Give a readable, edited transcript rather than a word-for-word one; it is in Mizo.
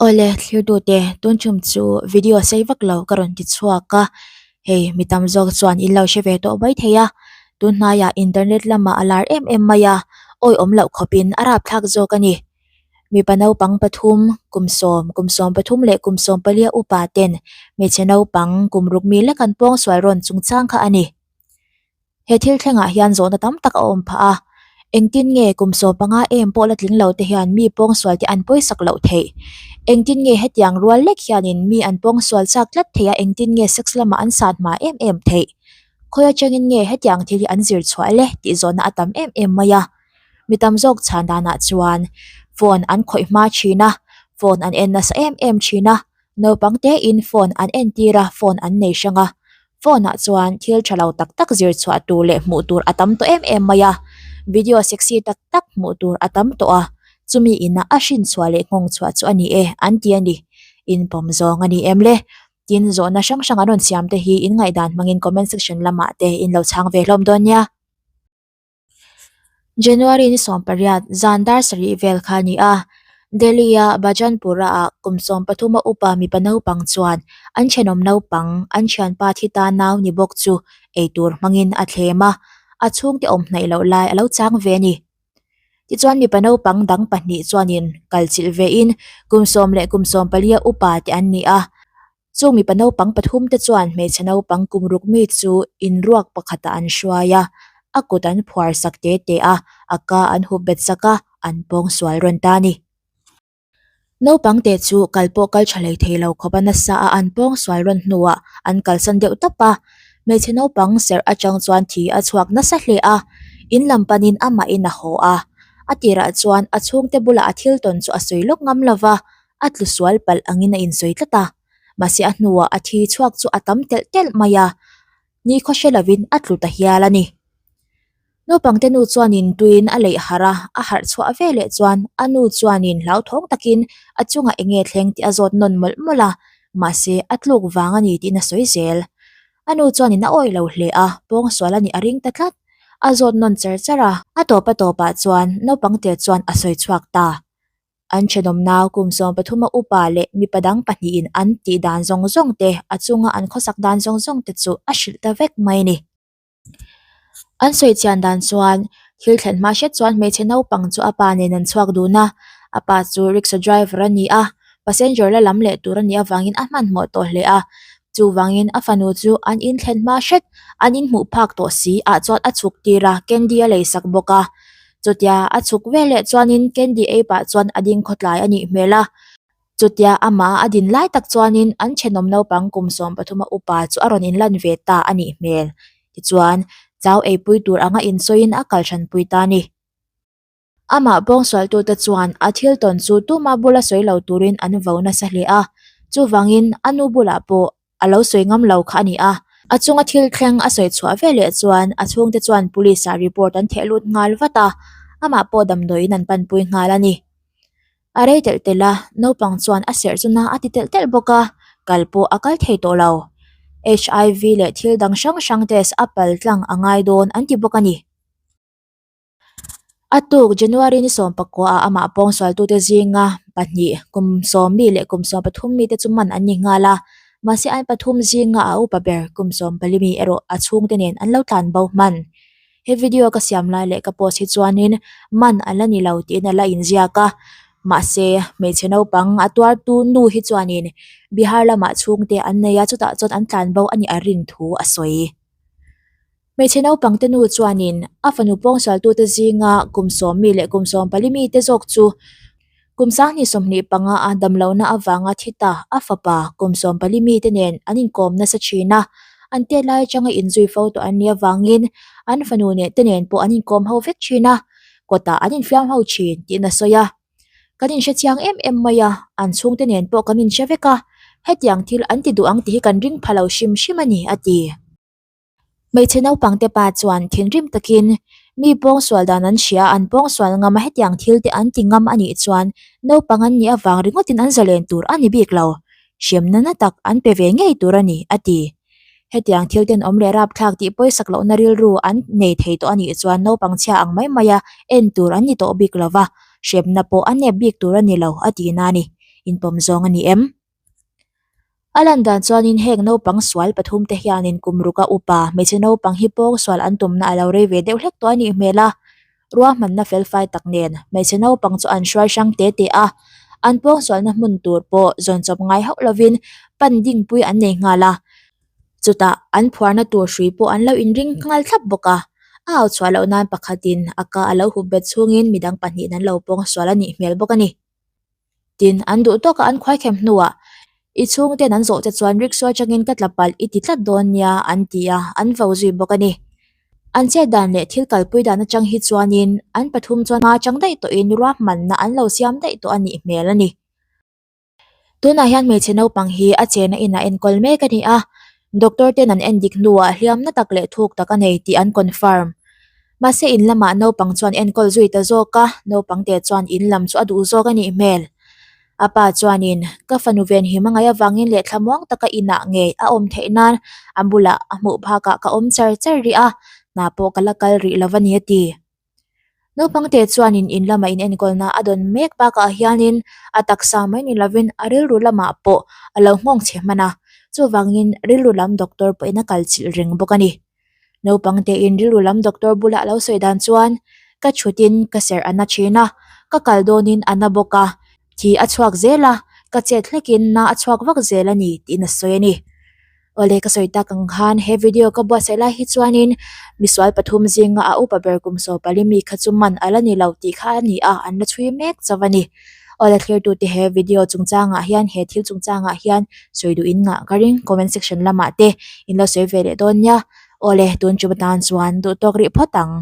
Awle thlirdute tun tum chu video sei vak lo ka rawn ti chhuak a, hei mi tam zawk chuan in lo hre ve tawh mai thei a, tun hnaiah internet lamah a lar em em mai a, awihawm loh khawpin a rapthlak zawk a ni. Mipa naupang pathum, kum sawm, kum 13 leh kum 14 a upa ten hmeichhe naupang kum ruk mi lek an pawngsual rawn chungchang kha a ni. He thil thlengah hian zawhna tam tak a awm phah a, engtin nge kum 15 em pawh la tling lo te hian mi pawngsual te an pawisak loh theih? Engtin nge hetiang rual lek hianin mi an pawngsual chak tlat theih a engtin nge sex lamah an san hma em em theih? Khawi atangin nge hetiang thil hi an zir chhuah le tih zawhna a tam em em mai a. Mi tam zawk chhan danah chuan phone an khawih hma thin a, phone an en nasa em em thin a, Naupang tein phone an entir a, phone an nei hrang a. Phone ah chuan thil tha lo tak tak zir chhuah tur leh hmuh tur a tam tawh em em mai a. Video sexy tak tak hmuh tur a tam tawh a, chumi ina a hrin chhuah leh nghawng chhuah chu a ni e an ti a ni. Inpawm zawng a ni em le? Tin, zawhna hrang hrang an rawn siam te hi in ngaihdan hmangin comment section lamah te in lo chhang ve hlawm dawn nia. January ni 18 zan dar sarih vel kha a ni a, Delhi-a Bhajanpura ah kum 13 a upa mipa naupang chuan an thenawm naupang an thianpa thi ta nau ni bawk chu eitur hmangin a thlem a, a chhungte awm hnaih loh lai a lo chang ve a ni. Tichuan mipa naupang dang pahnih chuanin kalchilh vein kum 10 leh kum 14 a upa te an ni a, Chung mipa naupang pathum te chuan hmeichhe naupang kum ruk mi chu inruak pakhatah an hruai a, a kut an phuar sak te te a, a ka an hup bet sak a, an pawng sual rawn ta a ni. Naupang te chu kal pawh kal tha hlei thei lo khawp a nasa a an pawng sual rawn hnuah an kalsan deuh tawp a, hmeichhe naupang serh atang chuan thi a chhuak nasa hle a, in lam panin amahin a haw a, a tirah chuan a chhungte bulah a thil tawn chu a sawi lawk ngam lova, a tlu sual palh angin a insawi tlat a, mahse a hnuah a thi chhuak chu a tam telh telh mai a, nikhaw hre lovin a tlu ta hial a ni. Naupangte nu chuanin tuiin a leih harh a, a harh chhuah ve leh chuan a nu chuanin hlauthawng takin a chungah eng nge thleng tih a zawt nawn mawlh mawlh a, mahse a tluk vang a ni tiin a sawi zel. A nu chuanin a awih lo hle a, pawngsual a nih a ring ta tlat. A zawt nawn char char a, a tawp a tawpah chuan naupangte chuan a sawi chhuak ta. An thenawm nau kum 13 a upa leh mipa dang pahnihin an tih dan zawng zawng te, a chunga an khawsak dan zawng zawng te chu a hrilh ta vek mai a ni. An sawi chian dan chuan thil thlen hma hret chuan hmeichhe naupang chu a pa nen an chhuak dun a, a pa chu rickshaw driver a ni a, passenger la lam leh tur a nih avangin a hmanhmawh tawh hle a, chuvangin a fanu chu an inthlen hma hret, an inhmuh phak tawh si ah chuan a chhuk tir a, candy a leisak bawk a. Chutia a chhuk veleh chuanin candy ei pah chuan a ding khawtlai a nih hmel a. Chutia amah a din lai tak chuanin an thenawm naupang kum 13 a upa chu a rawn inlan ve ta a nih hmel. Tichuan, chau eipui tur anga insawiin a kal hranpui ta a ni. Amah pawngsualtute chuan a thil tawn chu tuma bula sawi lo turin an vo nasa hle a. Chuvangin a nu bulah pawh A lo sawi ngam lo kha a ni a. A chunga thil thleng a sawi chhuah ve leh chuan a chhungte chuan police ah report an theh lut nghal vat a, amah pawh damdawiin an panpui nghal a ni. A rei telh telh a, naupang chuan a serh chu na a ti telh telh bawk a, kal pawh a kal thei tawh lo. HIV leh thil dang hrang hrang test a pal tlang a ngai dawn an ti bawk a ni. A tuk January ni 19 ah amah pawngsualtute zinga pahnih kum 10 mi leh kum 13 mite chu man an ni nghal a, mahse an pathum zinga a upa ber kum 14 mi erawh a chhungte nen an lo tlan bo hman. He video ka siam lai leh ka post hi chuanin man a la ni lo tiin a la inziak a, mahse hmeichhe naupang a tuartu nu hi chuanin Bihar lamah chhungte an nei a, chutah chuan an tlan bo a nih a rin thu a sawi. Hmeichhe naupangte nu chuanin a fanu pawngsualtute zinga kum 10 mi leh kum 14 mite zawk chu kum 2025 a damlohna avanga thi ta a fapa kum 14 mite nen an inkawm nasa thin a, an tet lai atanga inzui fo tawh an nih avangin an fanu neh te nen pawh an inkawm ho vek thin a, kawtah an infiam ho thin tiin a sawi a. Kan inhre chiang em em mai a, an chhungte nen pawh kan inhre vek a, hetiang thil an ti duh ang tih hi kan ring pha lo hrim hrim a ni, a ti. Hmeichhe naupangte pa chuan thinrim takin mi pawngsual dan an hria, an pawngsual ngam a hetiang thil te an ti ngam a nih chuan naupang an nih avang ringawtin an zalen tur a ni bik lo, hremna na tak an pe ve ngei tur a ni, a ti. Hetiang thil ten awm leh rapthlak tih pawisak lohna rilru an nei thei tawh a nih chuan naupang chhia ang mai maia en tur an ni tawh bik lo va, hremna pawh a nep bik tur a ni lo, a ti na a ni. Inpawm zawng a ni em? A lan dan chuanin heng naupang sual pathumte hianin kum ruka upa hmeichhe naupang hi pawng sual an tumna a lo rei ve deuh hlek tawh a nih hmel a. Ruahmanna felfai tak nen hmeichhe naupang chu an hruai hrang te te a, an pawng sualna hmun tur pawh zawn chawp ngai hauh lovin pan dingpui an nei nghal a. Chutah an phuarna tur hrui pawh an lo inring nghal thlap bawk a, a au chhuah loh nan pakhatin a ka a lo hup bet chhungin midang pahnihin an lo pawng sual a nih hmel bawk a ni. Tin, an duh tawka an khuaikhem hnuah, I chhungten an zawh che chuan rickshaw atangin ka tla palh i ti tlat dawn nia an ti a, an vo zui bawk a ni. An chet dan leh thil kalpui dan atang hi chuanin an pathum chuan hma atang daih tawhin ruahmanna an lo siam daih tawh a nih hmel a ni. Tunah hian hmeichhe naupang hi a chena inah enkawl mek a ni a, doctor ten an endik hnuah hliamna tak leh thuk tak a nei tih an confirm. Mahse in lamah naupang chuan enkawl zui ta zawk a, naupang te chuan in lam chu a duh zawk a nih hmel. A pa chuanin, Ka fanu venhim a ngaih avangin leh thlamuang taka inah ngei a awm theih nan a bulah a hmuh phakah ka awm char char rih a, hna pawh ka la kal rih lo a ni a ti. Naupangte chuanin in lama in enkawlna a dawn mek bakah hianin a taksa mai ni lovin a rilru lamah pawh a lo nghawng chhe hman a, chuvangin rilru lam doctor pawhin a kal chilh reng bawk a ni. Naupangtein rilru lam doctor bula a lo sawi dan chuan ka chhutin ka serh a na thin a, ka kal dawnin a na bawk a, thi a chhuak zel a, ka chet hlekin na a chhuak vak zel a ni tiin a sawi a ni. Awle ka sawi tak ang khan he video ka buatsaih lai hi chuanin misual pathum zinga a upa ber kum saw pali mi kha chu man a la ni lo tih kha a ni a, an la chhui mek chauh a ni. Awle thlirtute he video chungchangah hian he thil chungchangah hian sawi duh in ngah ka ring comment section lamah te in lo sawi ve leh dawn nia. Awle tun tum atan chuan duh tawk rih phawt ang.